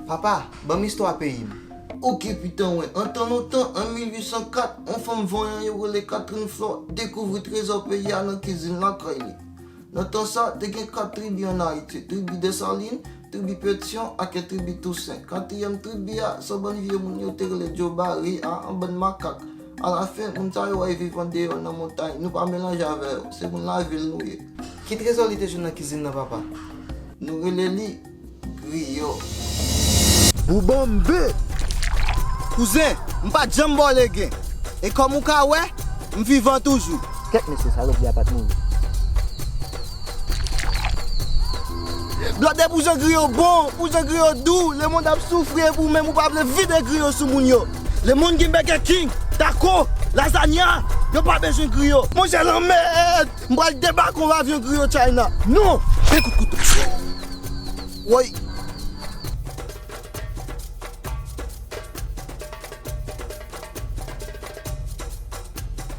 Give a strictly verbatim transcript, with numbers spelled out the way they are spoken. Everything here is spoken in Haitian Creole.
Papa, ban m istwa peyi m. Oke, pitan wè, an tan lontan, an mil uit san kat, yon fanm vanyan yo rele Catherine Flore dekouvri trezò peyi a nan kizin lakay li. Nan tan sa, te gen kat tribi ann Ayiti, tribi Desalin, tribi Petyon ak tribi Tousen. Katriyèm tribi a, se yon bann vye moun yo te rele Djobari a, yon bann makak. Alafen, moun sa yo ay viv andeyò nan montay, nou pa melanje avè yo, se moun lavil nou ye. Ki trezò li te jwenn nan kizin nan, papa? Nou rele li griyo. Boubanbe! Kouzen, m pa t janm ba w legen. E kòm ou ka wè, m vivan toujou. Kèt mesye, salopri a pa t mouri. Blòdè, bouzen griyo bon, bouzen griyo dou, lemonn ap soufri epi ou menm ou pa vle vide griyo sou moun yo. Lemonn gen Burger King, taco, lasagna, yo pa bezwen griyo. Monchè, lanmèd! M pral debake yon avyon griyo China. Non! Gen kout kouto. Woy!